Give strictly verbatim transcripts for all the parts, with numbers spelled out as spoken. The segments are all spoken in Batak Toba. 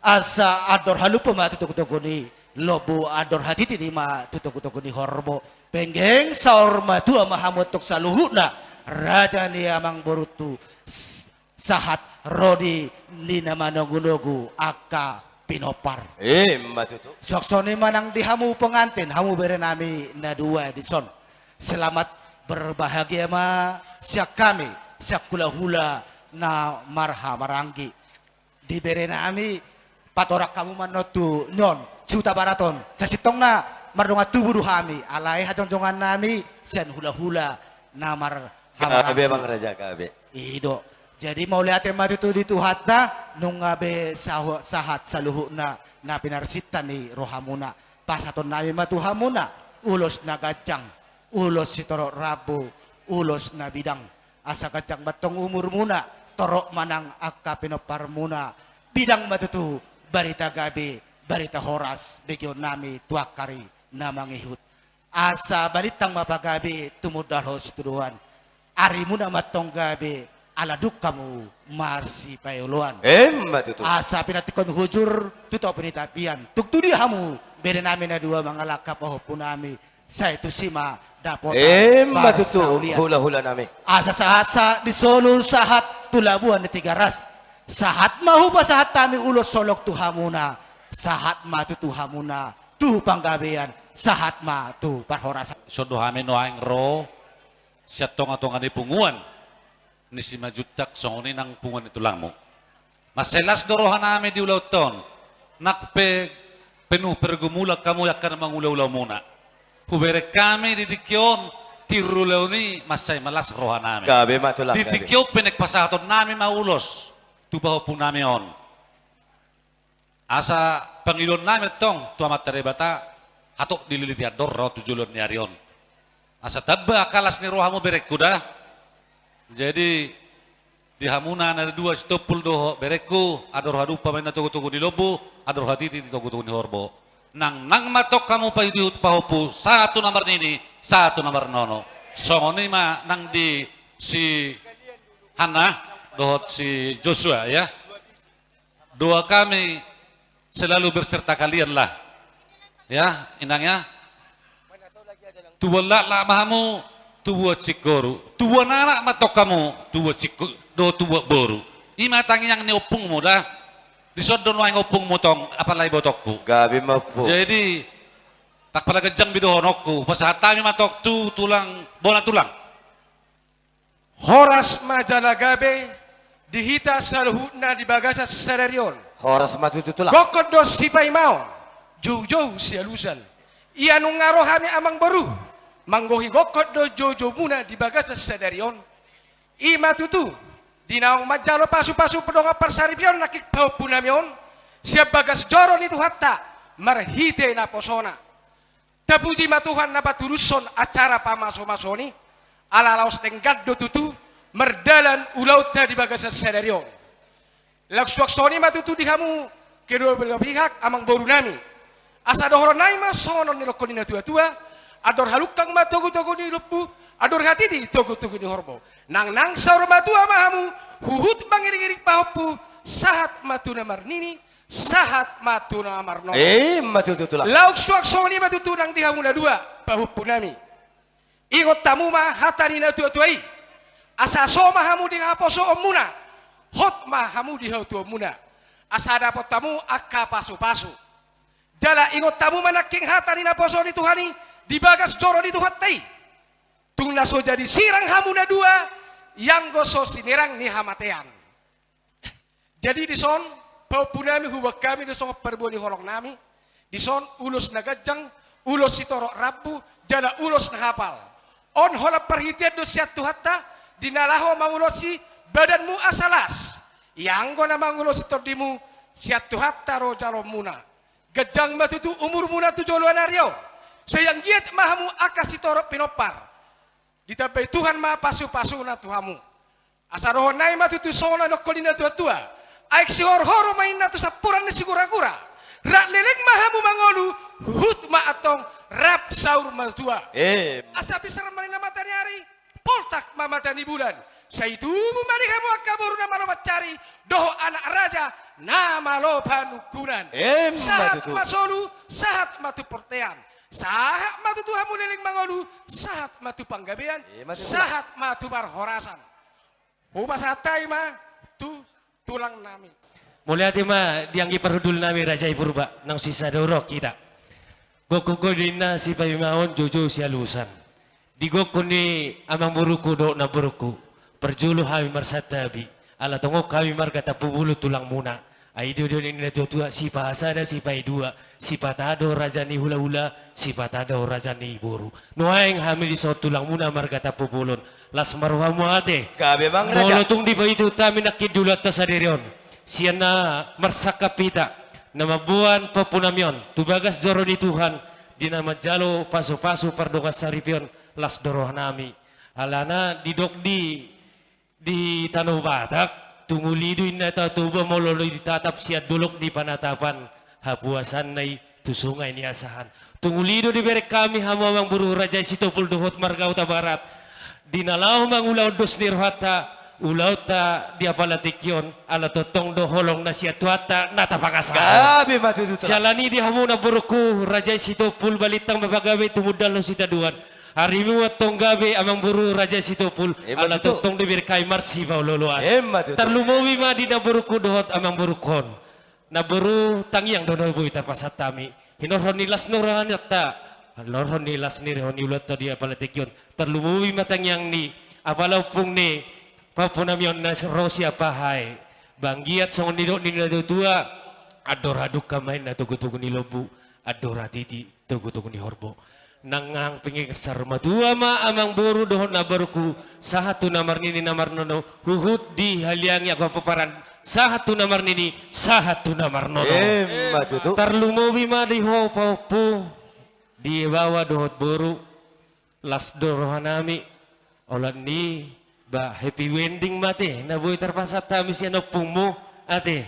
Asa andor halumpang ma tu togu-togu ni lombu, andor hatiti ma tu togu-togu ni horbo. Penggeng saur matua ma hamu antong saluhutna, raja ni amangborunta, s-, sahat ro di na manogu-nogu angka pinompar. Ima tutu. Suang songon i ma nang di hamu pengantin, hamu bere nami na dua dison. Selamat berbahagia ma sian hami, sian hula-hula na marhahamaranggi. Di bere nami, patorang hamu ma on tu nyon, Sihutabarat on, sasintongna mardongan tubu do hami, alai hajongjongan nami sian hula-hula na marhahamaranggi. Gabe, Amang Raja, gabe. I do. Jadi mauliate ma tutu di Tuhanta, nunga be sahu-, sahat saluhutna na pinarsinta ni rohamuna. Pasahaton nami ma tu hamuna, ulos na ganjang, ulos sitorop rambu, ulos na bidang. Asa ganjang ma antong umurmuna, torop ma nang angka pinomparmuna, bidang ma tutu barita gabe, barita horas, begeon nami tu angka ari na mangihut. Asa balintang ma pagabe tumundalhon situdoan. Arimuna ma antong gabe, ala dung hamu marsipaoloan. Ima tutu. Asa pinantikhon hujur tu topi ni tapian. Tung tu dia hamu, bere nami na dua, mangalangka pahompu nami, sai tusi ma dapotan. Ima tutu, parsaulian. Hula-hula nami. Asa sahat-sahat ni solu sahat tu labuan ni Tigaras. Sahat ma hupasahat hami ulos holong tu hamuna. Sahat ma tutu hamuna tu panggabean, sahat ma tu parhorasan. Songon hami nuaeng ro sian tonga-tonga ni punguan ni Simanjuntak, songon i nang punguan ni tulangmu. Mansai las do roha nami di ulaonta on, nang pe penuh pergumulan hamu angka na mangula ulaonmuna. Hubereng hami di tingki on, tiur ulaon i, mansai malas roha nami. Gabe ma tulang, gabe. Di tingki on pe naeng pasahaton nami ma ulos tu pahompu nami on. Asa pangidoan nami antong tu Amanta Debata, hatop dililiti andorra on tu joloan ni ari on. Asa tamba angka las ni rohamu, berengku, da. Jadi di hamuna na dua, Sitompul dohot berengku, andor halumpang ma inna togu-togu ni lombu, andor hatiti di togu-togu ni horbo. Nang, nang ma antong hamu paihut-ihut pahompu, sahat tu na marnini, sahat tu na marnono. Songon i ma nang di si Hanna dohot si Joshua, ya. Doa kami selalu berserta kalian lah. Ya, Inang, ya. Tubuan laklak ma hamu, tubuan singkoru. Tubuan anak ma antong hamu, tubuan singko-, dohot tubuan boru. I ma tangiang ni ompungmu, da. Dison do nuaeng ompungmu tong, apala ibotongku. Gabe ma, Ompu. Jadi, ndang pola ganjang be dohononku, pasahat hami ma antong tu tulang, bona tulang. Horas ma jala gabe di hita saluhutna di bagasan sadari on. Horas ma tutu, tulang. Gokhon do sipaimaon, joujou sialusan. Ia nunga ro hami, amangboru, manggohi gokhon do joujoumuna di bagasan sadari on. I ma tutu, di naung manjalo pasupasu pe dongan parsaripeon nangkin pahompunami on, sian bagas joro ni Tuhanta, marhite naposona. Tapuji ma Tuhan na patulushon acara pamasumasuon i, ala laos denggan do tutu mardalan ulaonta di bagasan sadari on. Laos suang songon i ma tutu di hamu kedua belah pihak, amangborunami. Asa dohononnami ma songon na nidok ni natuatua, andor halumpang ma togutogu ni lombu, andor hatiti togutogu ni horbo. Nangnang saur matua ma hamu, huhut mangiringiring pahompu, sahat ma tu na marnini, sahat ma tu na marnono. I ma tutu, tulang. Laos suang songon i ma tutu nang di hamu na dua, pahompunami. Ingot hamu ma hata ni natuatua i. Asa so ma hamu di haposoonmuna, hot ma hamu di hatuaonmuna. Asa dapot hamu angka pasupasu. Jala ingot hamu ma nangkin hata ni naposo ni Tuhan i di bagas joro ni Tuhanta i. Tung na so jadi sirang hamu na dua, ianggo so sinirang ni hamatean. Jadi dison, pahompunami, huboan hami do songon parbue ni holongnami, dison ulos na ganjang, ulos sitorop rambu, jala ulos na hapal. On holan parhitean do sian Tuhanta, di na laho mangulosi badanmu asa las. Ianggo na mangulosi tondimu, sian Tuhanta ro jaloonmuna. Ganjang ma tutu umurmuna tu joloan ari on. Sai anggiat ma hamu angka sitorop pinompar. Ditambai Tuhan ma pasupasuna tu hamu. Asa dohononnami ma tutu songon na nidok ni natuatua. Aek sihorhoro ma inna tu sampuran ni siguragura. Rap leleng ma hamu mangolu, huhut ma antong rap saur matua. Em. Asa pinsar ma ninna mata ni ari, poltak ma mata ni bulan. Sai tubu ma di hamu angka boru na malo mansari, dohot anak raja, Na malo panungkunan. Emma tutu. Sahat ma solu, sahat ma tu portean. Sahat ma tutu hamu leleng mangolu, sahat ma tu panggabean, emma tutu. Sahat ma tu parhorasan. Hupasahat hami ma tu tulang nami. Mauliate ma di anggi parhundul nami raja i Purba, naung sisada roha hita. Gokhon do ninna sipaimaon, joujou sialusan. Di gokhon ni amangborungku dohot namborungku, parjolo hami marsantabi, ala tongon hami marga Tampubolon tulangmuna. Ai i do didok ni natuatua, sipahasada sipaidua, sipata do raja ni hulahula, sipata do raja ni boru. Nuaeng hami dison tulangmuna marga Tampubolon, las ma rohamu ate. Gabe, Amang Raja. Molo tung dipaihut hami nangkin di ulaonta sadari on, sian na marsangkap hita, na mamboan pahompunami on tu bagas joro ni Tuhan, di na manjalo pasupasu pardongansaripeon, las do rohanami. Alana didok di, di tano Batak, tungul i do inna Tao Toba, molo ditatap sian dolok di panatapan, hapuasanna i tu sungai ni asahan. Tungul i do dibereng hami hamu amangboru raja i Sitompul dohot marga Hutabarat, di na laho mangulahon dos ni rohanta, ulaonta di apala tingki on, ala tongtong do holong na sian Tuhanta na tapangasahon. Gabe ma tutu, Tulang. Siala ni i di hamu namborungku raja i Sitompul, balintang ma panggabean tumundalhon sitadoan. Arimu ma antong gabe amangboru raja i Sitompul, emma tutu. Ala tongtong do dibereng hami marsipaolooloan. Emma tutu. Tarlumobi ma di namborungku dohot amangborungkon. Namboru, tangiang do na boi tarpasahat hami. Hinorhon ni las ni rohanta, hinorhon ni las ni roha ni ulaonta di apala tingki on. Tarlumobi ma tangiang ni apala ompung ni pahompunami on na ro sian Pahae. Ba anggiat songon nidok ni natuatua, andor hadungka ma inna togutogu ni lombu, andor hatiti togutogu ni horbo. Nang, nang pinggan saur matua ma amangboru dohot namborungku, sahat tu na marnini na marnono, huhut dihaliangi angka pomparan, sahat tu na marnini, sahat tu na marnono. Emma tutu. Tarlumobi ma di ho pahompu, di baoa dohot boru, las do rohanami, holan ni, ba happy wedding ma ate, na boi tarpasahat hami sian ompungmu, ate.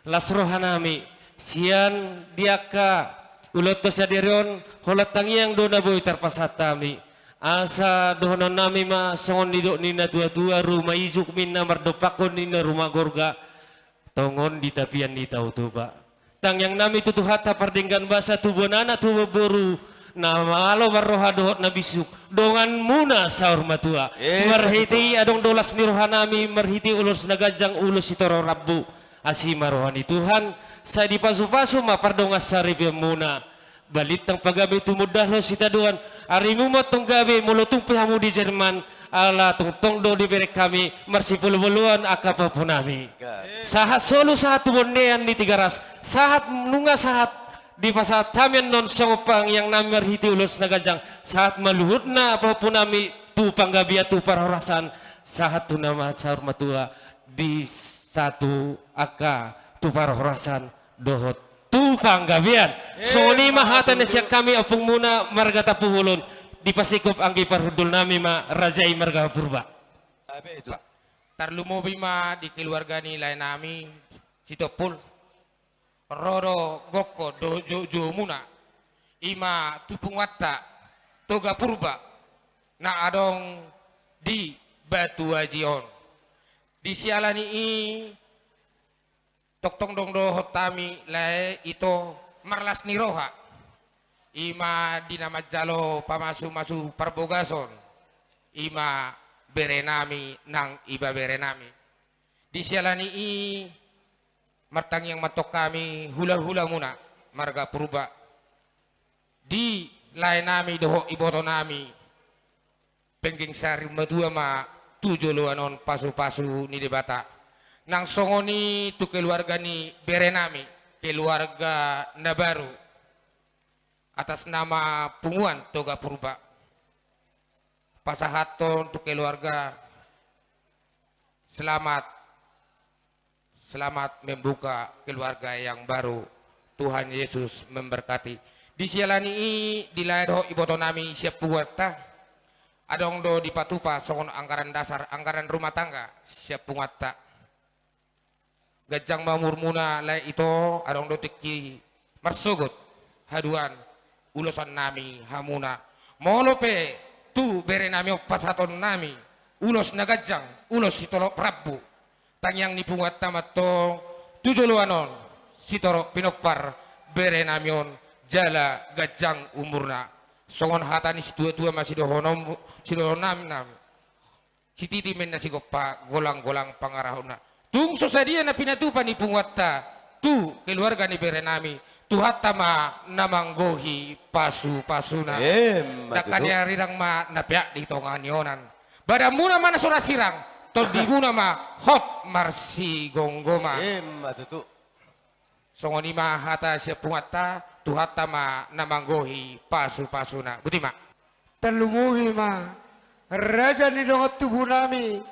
Las rohanami, sian di angka ulaonta sadari on, holan tangiang do na boi tarpasahat hami. Asa dohononnami ma songon nidok ni natuatua, ruma ijuk ma inna mardompakkon ninna ruma gorga, tongon di tapian ni Tao Toba. Tangiangnami tu Tuhanta pardenggan basa, tu bona anak tu bona boru, na malo marroha dohot na bisuk, donganmuna saur matua. Emma tutu. Marhite i adong do las ni rohanami, marhite ulos na ganjang, ulos sitorop rambu. Asi ma roha ni Tuhan, sai dipasupasu ma pardongansaripeonmuna. Balintang panggabean tumundalhon sitadoan, arimu ma antong gabe molo tung pe hamu di Jerman, ala tongtong do dibereng hami marsipaolooloan angka pahompunami. Gabe. Sahat solu sahat tu bontean ni Tigaras, sahat nunga sahat dipasahat hami annon songon tangiangnami marhite ulos na ganjang, sahat ma luhutna pahompunami tu panggabean tu parhorasan, sahat tu na ma-, saur matua di sahat tu angka tu parhorasan dohot tu panggabean. Eh, songon i ma hata na sian hami ompungmuna marga Tampubolon, dipasingkop anggi parhundulnami ma raja i marga Purba. Gabe, Tulang. Tarlumobi ma di keluarga ni laenami Sitompul. Ro do gokhon dohot joujoumuna, i ma tu punguanta Toga Purba na adong di Batu Aji on. Di siala ni i, tongtong do dohot hami lae ito marlas ni roha, i ma di na manjalo pamasumasu parbogason, i ma berenami nang ibeberenami. Di siala ni i, martangiang ma antong hami hulahulamuna marga Purba, di laenami dohot ibotonami, penggeng saur matua ma tu joloan on pasupasu ni Debata. Nang songon i tu keluarga ni berenami, keluarga na baru, atas nama punguan Toga Purba, pasahathon tu keluarga selamat, selamat membuka keluarga yang baru. Tuhan Yesus memberkati. Di siala ni i, di lae dohot ibotonami sian punguanta, adong do dipatupa songon anggaran dasar, anggaran rumah tangga sian punguanta. Ganjang ma umurmuna lae ito, adong do tingki marsogot haduan ulosonnami hamuna. Molo pe tu berenami on pasahatonnami ulos na ganjang, ulos sitorop rambu, tangiang ni punguanta ma antong Tu joloan on, sitorop pinompar bere nami on, jala ganjang umurna. Songon hata ni situatua ma sidohonon, sidohonon nami, nami. Sititi ma inna sigompa, golanggolang pangarahutna. Tung so sadia na pinatupa ni punguanta tu keluarga ni bere nami, Tuhanta ma na manggohi pasupasuna. Emma tutu. Dangka ni arirang ma na peak di tonga ni onan. Badanmuna ma na so ra sirang, tondimuna ma hot marsigomgoman. Emma tutu. Songon i ma hata sian punguanta, Tuhanta ma na manggohi pasupasuna. Boti ma. Tarlumobi ma raja ni dongan tubu nami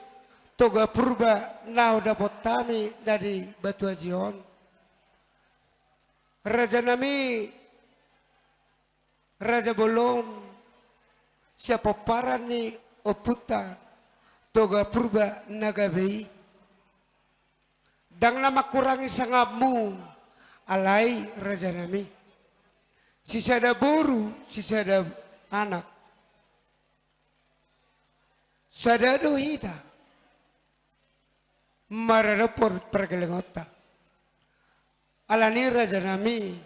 Toga Purba na hudapot hami na di Batu Aji on. Raja nami, raja bolon, sian pomparan ni ompunta Toga Purba na gabe i. Ndang na mangkurangi sangapmu, alai raja nami, sisada boru, sisada anak. Sada do hita maradophon pargellengonta. Alani raja nami,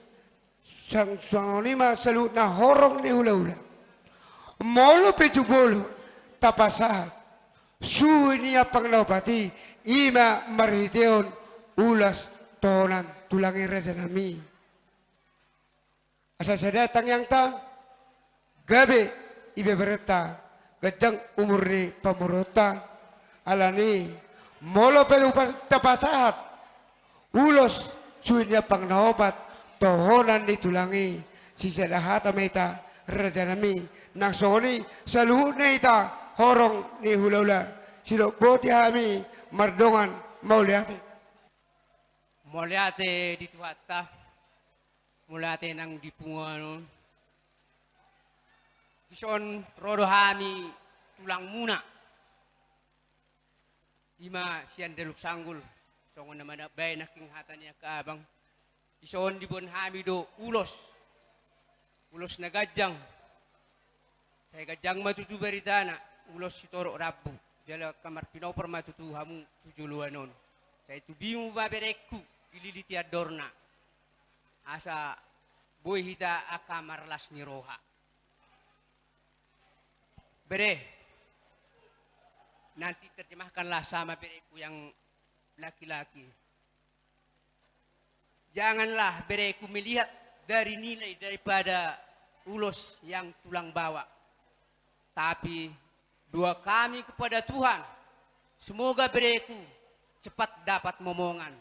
sang-, songon i ma saluhutna horong ni hulahula. Molo pe jumolo tapasahat suhi ni ampang na opat i, i ma marhitehon ulos tohonan tulang i raja nami. Asa sada tangiangta, gabe ibeberenta, ganjang umur ni pamoruonta. Alani, molo pe upa-, tapasahat ulos suhi ni ampang na opat tohonan ni tulang i, sisada hata ma hita raja nami. Nang songon i saluhutna hita horong ni hulahula, sidok boti hami mardongan mauliate. Mauliate di Tuhanta. Mauliate nang di punguan on. Dison ro do hami tulangmuna. I ma sian Daluk Sanggul, songon na manambai nangkin hata ni angka abang. Dison diboan hami do ulos. Ulos na ganjang. Sai ganjang ma tutu baritana, ulos sitorop rambu. Jala angka marpinompar ma tutu hamu tu joloan on. Sai tubimu ma berengku, dililiti andorna. Asa boi hita angka marlas ni roha. Bere, nanti terjemahkanlah sama bereku yang laki-laki. Janganlah bereku melihat dari nilai daripada ulos yang tulang bawa. Tapi doa kami kepada Tuhan, semoga bereku cepat dapat momongan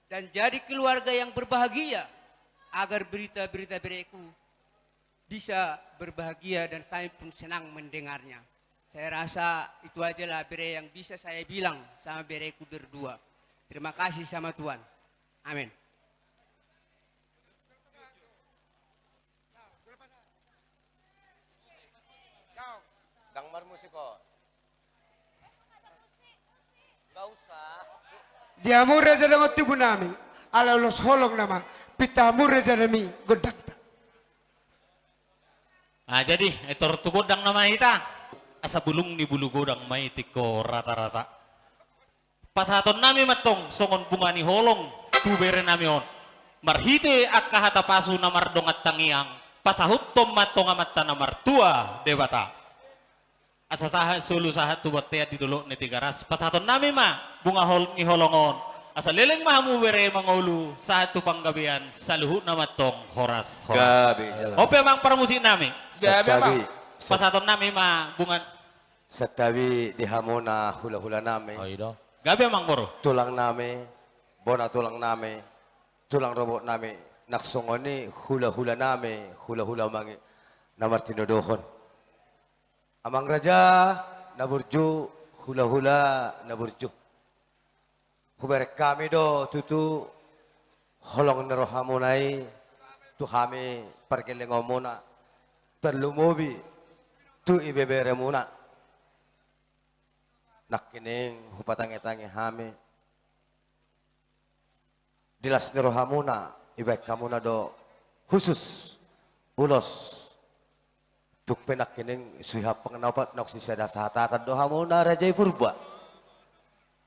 dan jadi keluarga yang berbahagia, agar berita-berita bereku bisa berbahagia dan kami pun senang mendengarnya. Saya rasa itu ajalah bere yang bisa saya bilang sama bereku berdua. Terima kasih sama Tuhan. Amin. Ndang marmusik ho. Nggak usah. Di hamu raja dongan tubu nami, ala ulos holong nama, pinta hamu raja nami gondangta. Ah, jadi, eh, tor tu gondang nama hita. Asa bulung ni bulu godang ma i tingko rata-rata. Pasahaton nami mantong songon bunga ni holong tu bere nami on. Marhite angka hata pasu na mardongan tangiang, pasahuthon mantong Amanta na martua Debata. Asa sahat solu sahat tu bontean di dolok ni Tigaras, pasahaton nami ma bunga hol-, ni holong on. Asa leleng ma hamu bere mangolu, sahat tu panggabean, saluhutna mantong horas, horas. Gabe, jala. On pe amang parmusik nami. Gabe, amang. Santabi. Pasahaton nami ma bunga. Santabi di hamuna hulahula nami. Oh, i do. Gabe amang boru. Tulang nami, bona tulang nami, tulang rorobot nami, nang songon i hulahula nami, hulahula mangi na martinodohon. Amang raja na burju, hulahula na burju. Hubereng hami do tutu holong ni rohamuna i tu hami pargellengonmuna, tarlumobi tu ibeberemuna. Nangkining hupatangitangi hami. Di las ni rohamuna, ibaen hamuna do husus ulos. Tung pe nangkining suhi ampang na opat naung sisada sahatatan do hamuna raja i Purba.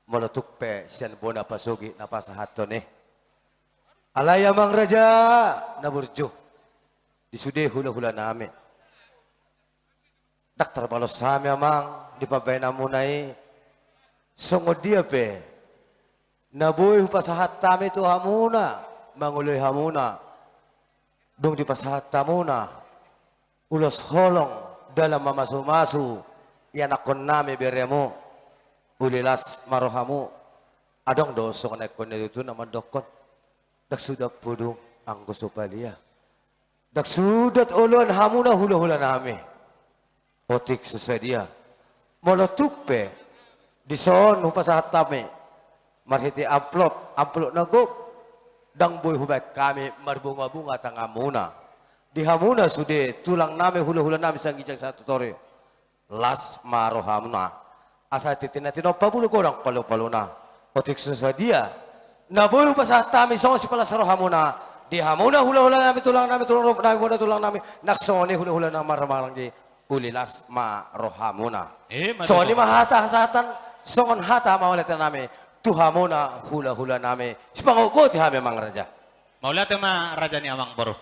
Molo tung pe sian bona pasogit na pasahathon i. Alai amang raja na burju, di sude hulahulanami, ndang tarbalos hami amang di pambahenanmuna i. Songon dia pe na boi hupasahat hami tu hamuna mangoloi hamuna, dung dipasahat hamuna ulos holong dalan mamasumasu ianakkonnami beremu, uli las ma rohamu. Adong do songon ingkon na tutu na mandokkon: Ndang suda pudung anggo so palia, ndang suda oloan hamuna hulahulanami. Otik so sadia. Molo tung pe dison hupasahat hami marhite amplop, amplop na gok, ndang boi hubaen hami marbungabunga tanganmuna di hamuna sude tulangnami hulahulanami sian ginjang satutoru. Las ma rohamuna. Asa tintin na tinompa, bulu godang palupaluna. Otik so sadia na boi hupasahat hami songon sipalas rohamuna di hamuna hulahulanami, tulangnami, tulang rohanami, bona tulangnami, nang songon i hulahulanami marhahamaranggi, uli las ma rohamuna. Songon i ma hata hasahatan songon hata hamauliateonnami tu hamuna hulahulanami. Sipangotgoti hami amang raja. Mauliate ma raja ni amang boru.